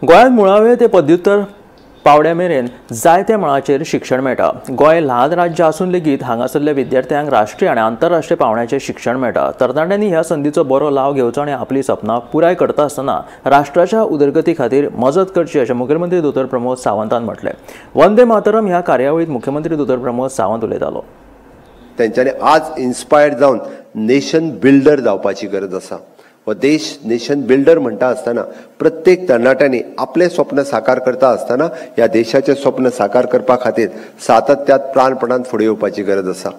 गोंयांत मुळावे ते पदव्युत्तर पावड्या मेरेन जायत्या मळाचेर शिक्षण मेळटा. गोंय ल्हान राज्य आसून लेगीत हांगासरल्या विद्यार्थ्यांक राष्ट्रीय आनी आंतरराष्ट्रीय पावंड्याचें शिक्षण मेळटा. तरणाट्यांनी ह्या संदीचो बरो लाव घेवचो आनी आपली सपनां पुराय करता आसतना राष्ट्राच्या उदरगती खातीर मजत करची अशें मुखेलमंत्री दोतोर प्रमोद सावंतान म्हटलें. वंदे मातरम ह्या कार्यावळींत मुख्यमंत्री दोतोर प्रमोद सावंत उलयतालो. तेंच्यांनी आज इन्स्पायर्ड जावन नेशन बिल्डर जावपाची गरज आसा. हो देश नेशन बिल्डर म्हणटा आसतना प्रत्येक तरणाट्यांनी आपलें स्वप्न साकार करता आसतना ह्या देशाचें स्वप्न साकार करपा खातीर सातत्यात प्राणपणान फुडें येवपाची गरज आसा.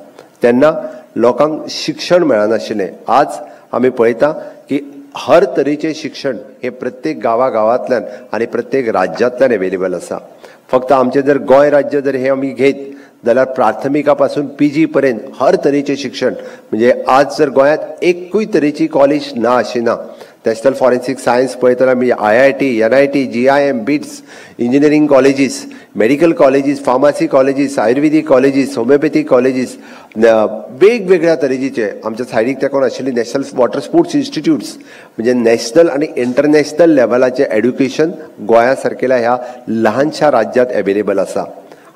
तेन्ना लोकांक शिक्षण मेळनाशिल्लें. आज आमी पळयता की हर तरेचें शिक्षण हें प्रत्येक गांवागांवांतल्यान आनी प्रत्येक राज्यांतल्यान अवेलेबल आसा. फक्त आमचें जर गोंय राज्य जर हें आमी घेत जाल्यार प्राथमिका पासून पी जी पर्यंत हर तरेचें शिक्षण, म्हणजे आज जर गोंयांत एकूय तरेची कॉलेज ना अशी ना. नॅशनल फॉरेन्सीक सायन्स पळयतना आमी IIT, NIT, GIM, BITS, engineering colleges, medical colleges, pharmacy colleges, Ayurvedic colleges, homeopathic colleges, वेगवेगळ्या तरेचे आमच्या सायडीक तेंकून आशिल्ली नॅशनल वॉटर स्पोर्ट्स इन्स्टिट्यूट्स, म्हणजे नॅशनल आनी इंटरनॅशनल लेवलाचें एड्युकेशन गोंया सारकेल्या ह्या ल्हानशा राज्यांत अवेलेबल आसा.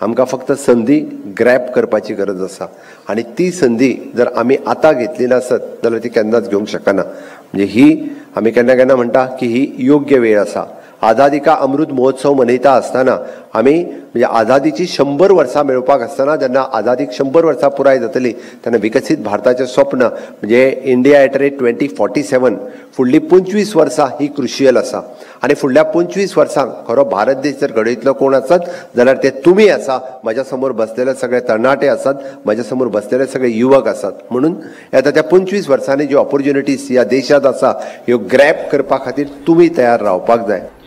आमकां फक्त संदी ग्रॅप करपाची गरज आसा आनी ती संदी जर आमी आतां घेतली नासत जाल्यार ती केन्नाच घेवंक शकना. म्हणजे ही आमी केन्ना केन्ना म्हणटा की ही योग्य वेळ आसा. आझादी का अमृत महोत्सव मनयता आसतना आमी म्हणजे आझादीची 100 वर्सां मेळोवपाक आसतना, जेन्ना आझादीक 100 वर्सां पुराय जातली तेन्ना विकसीत भारताचें स्वप्न म्हणजे इंडिया एट रेट 2047 फुडली 25 वर्सां ही क्रुशियल आसा. आनी फुडल्या 25 वर्सांक खरो भारत देश जर घडयतलो कोण आसत जाल्यार ते तुमी आसा, म्हज्या समोर बसलेले सगळे तरणाटे आसात, म्हज्या समोर बसलेले सगळे युवक आसात. म्हणून येता त्या 25 वर्सांनी ज्यो ऑपॉर्च्युनिटीज ह्या देशांत आसा ह्यो ग्रॅप करपा खातीर तुमी तयार रावपाक जाय.